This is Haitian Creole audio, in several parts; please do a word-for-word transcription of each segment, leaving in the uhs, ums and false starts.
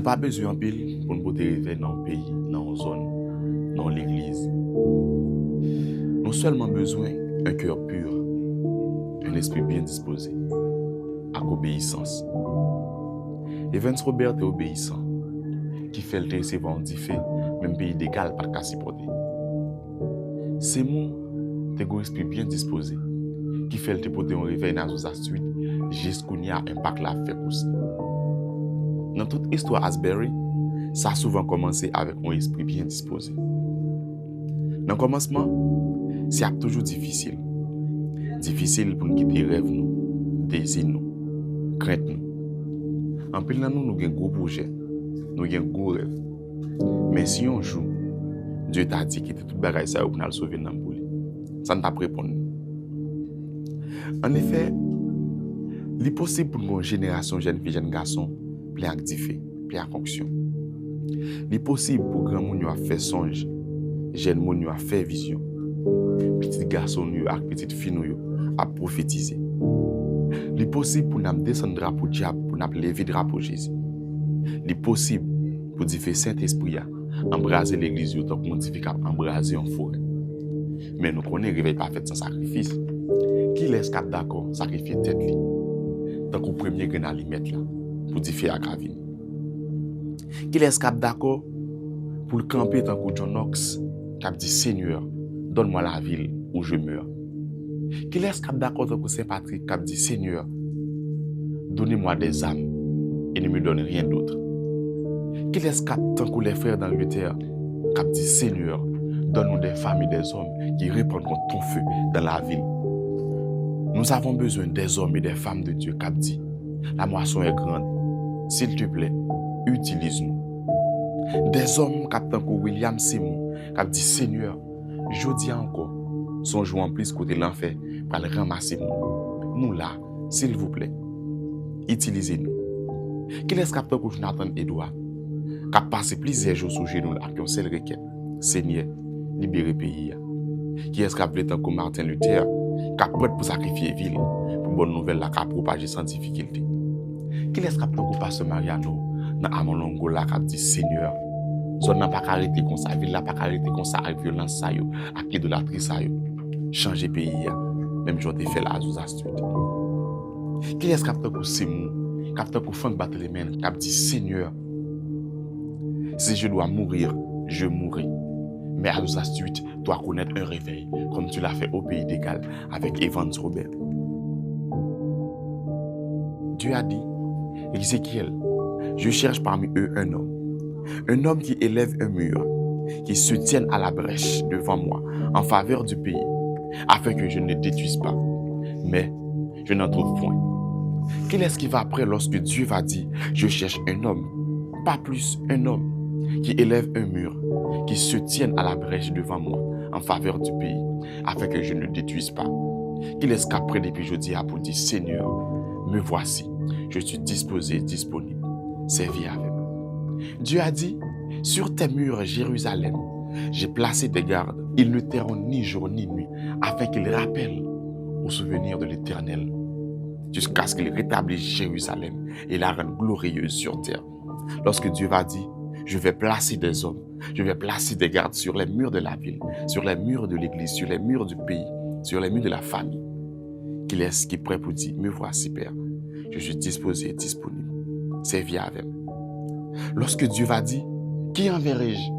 Pa bezwen anpil pou n pote revèy nan yon peyi, nan yon zòn, nan yon legliz. Nou sèlman bezwen un cœur pur, un esprit bien disposé, ak obeyisans. Evans Robert te obeyisan, ki fè l te resevwa yon dife menm peyi dega l pa t ka sipòte. Semou te gen yon espri byen dispoze, ki fè l te pote yon revèy nan Azouzastwit, jis kounye a enpak la ap fè pouse. Nan tout istwa Asbury, sa souvan kòmanse avèk yon espri byen dispoze. Nan kòmansman, se ap toujou difisil. Difisil pou n kite rèv nou, dezi nou, krent nou. Anpil nan nou, nou gen gwo pwojè, nou gen gwo rèv. Men si yon jou, Dye ta di kite tout bagay sa yo pou n al sove nanm pou li, sa n t ap reponn li. Annefè, li posib pou n gen yon jenerasyon jèn fi, jèn gason plen ak dife, plen ak onksyon. Li posib pou granmoun yo ap fè sonj, jèn moun yo ap fè vizyon, pitit gason nou yo ak pitit fi nou yo ap pwofetize. Li posib pou n ap desann drapo dyab, pou n ap leve drapo Jezi. Li posib pou dife Sentespri a anbraze legliz yo tankou yon dife k ap anbraze yon forè. Men nou konnen revèy pa fèt san sakrifis. Kilès k ap dakò sakrifye tèt li tankou premye grenn alimèt la pou dife a ka vini? Kilès k ap dakò pou l kanpe tankou John Knox k ap di, Seigneur, donne-moi la ville où je meurs? Kilès k ap dakò tankou Sen Patrik k ap di, Seigneur, donnez-moi des âmes et ne me donne rien d'autre? Kilès k ap tankou les frères dans Luther k ap di, Seigneur, donne-nous des femmes et des hommes qui répandront ton feu dans la ville? Nous avons besoin des hommes et des femmes de Dieu k ap di, la moisson est grande, s'il te plaît, utilise-nous. Dèzòm k ap tankou William Seymour k ap di, Seigneur, jodi a ankò, se yon jou anplis kote lanfè pral ranmase moun. Nou la, silvouplè, itilize nou. Kilès k ap tankou Jonathan Edwards, k ap pase plizyè jou sou jenou l ak yon sèl rekèt, Senyè, libere peyi a? Kiyès k ap vle tankou Martin Luther, k ap prèt pou sakrifye vi l pou bòn nouvèl la ka pwopaje san difikilte? Kilès k ap tankou pastè Mariano nan Amalongo la k ap di, Senyè, zòn nan pa ka rete konsa, vil la pa ka rete konsa ak vyolans sa yo, ak idolatri sa yo? Chanje peyi a, menm jan w te fè l Azouzastwit. Kilès k ap tankou Seymour, k ap tankou Frank Bartelemen, k ap di, Senyè, si je dois mourir, je mourrai. Mais Azouzastwit doit connaître un réveil, comme tu l'as fait au pays des Galles avec Evans Robert. Dieu a dit, Ézéchiel, je cherche parmi eux un homme, un homme qui élève un mur, qui se tienne à la brèche devant moi en faveur du pays, afin que je ne le détruise pas. Mais je n'en trouve point. Qui est-ce qui va après lorsque Dieu va dire, je cherche un homme, pas plus un homme, qui élève un mur, qui se tienne à la brèche devant moi en faveur du pays, afin que je ne le détruise pas? Kilès k ap prè depi jodi a pou di, Seigneur, me voici, je suis disposé, disponible, sèvi avè m. Dieu a dit, sur tes murs, Jérusalem, j'ai placé des gardes. Ils ne tairont ni jour ni nuit, afin qu'ils rappellent au souvenir de l'Éternel, jusqu'à ce qu'il rétablisse Jérusalem et la rende glorieuse sur terre. Lorsque Dieu va dire, je vais placer des hommes, je vais placer des gardes sur les murs de la ville, sur les murs de l'église, sur les murs du pays, sur les murs de la famille. Kilès ki prè pou di, me voici, Père, je suis disposé et disponible. Sèvi avè m. Lorsque Dieu va dire, qui enverrai-je?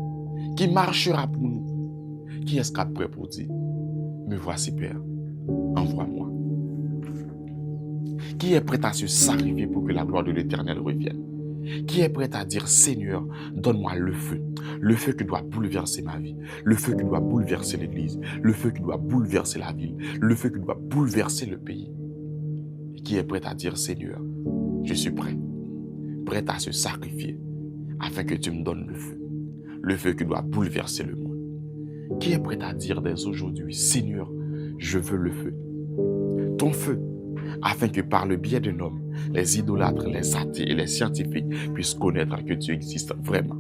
Qui marchera pour nous? Kiyès k ap prè pou di, me voici, Père, envoie-moi? Qui est prêt à se sacrifier pour que la gloire de l'Éternel revienne? Qui est prêt à dire, Seigneur, donne-moi le feu, le feu qui doit bouleverser ma vie, le feu qui doit bouleverser l'église, le feu qui doit bouleverser la ville, le feu qui doit bouleverser le pays? Et qui est prêt à dire, Seigneur, je suis prêt, prêt à se sacrifier afin que tu me donnes le feu, le feu qui doit bouleverser le monde? Qui est prêt à dire dès aujourd'hui, Seigneur, je veux le feu, ton feu, afin que par le biais d'un homme, les idolâtres, les athées et les scientifiques puissent connaître que Dieu existe vraiment?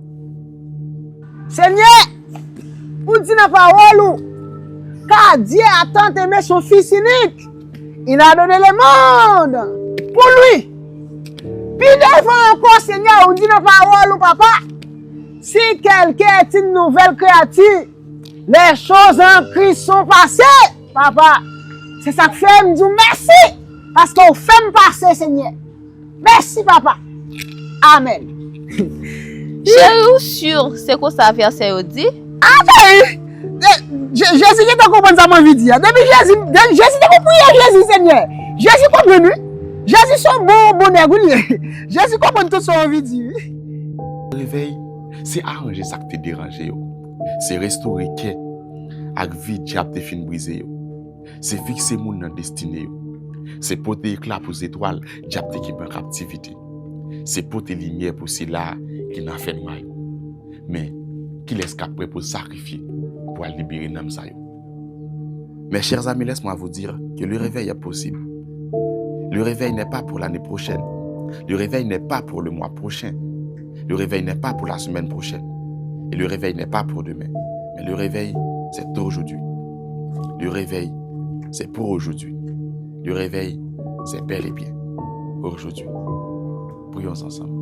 Senyè, ou di nan pawòl ou, car Dieu a tant aimé son Fils unique, il a donné le monde pour lui. Pi devan ankò, Senyè, ou di nan pawòl ou, papa, si quelqu'un est une nouvelle créature, les choses en Christ sont passées, papa. Se sa k fè m di w mèsi, paske w fè m pase, Senyè. Mèsi, papa. Amèn. Cheri, ou si se konsa vèsè yo di? Ah, cheri! Jezi gentan konprann sa m anvi di a. Depi Jezi, Jezi te konn priye Jezi, Senyè. Jezi konprann, wi. Jezi se yon bon, bon nèg, wi, li ye. Jezi konprann tout sa w anvi di, wi. Revèy, se aranje sa k te deranje yo. Se restore kè ak vi dyab te fin brize yo. Se fikse moun nan destine yo. Se pote ekla pou zetwal dyab te kenbe an kaptivite. Se pote limyè pou sila ki nan fènwa yo. Men, kilès k ap prè pou sakrifye pou al libere nanm sa yo? Mes chers amis, laisse-moi vous dire que le réveil est possible. Le réveil n'est pas pour l'année prochaine. Le réveil n'est pas pour le mois prochain. Le réveil n'est pas pour la semaine prochaine. Et le réveil n'est pas pour demain. Mais le réveil, c'est aujourd'hui. Le réveil, c'est pour aujourd'hui. Le réveil, c'est bel et bien aujourd'hui. Prions ensemble.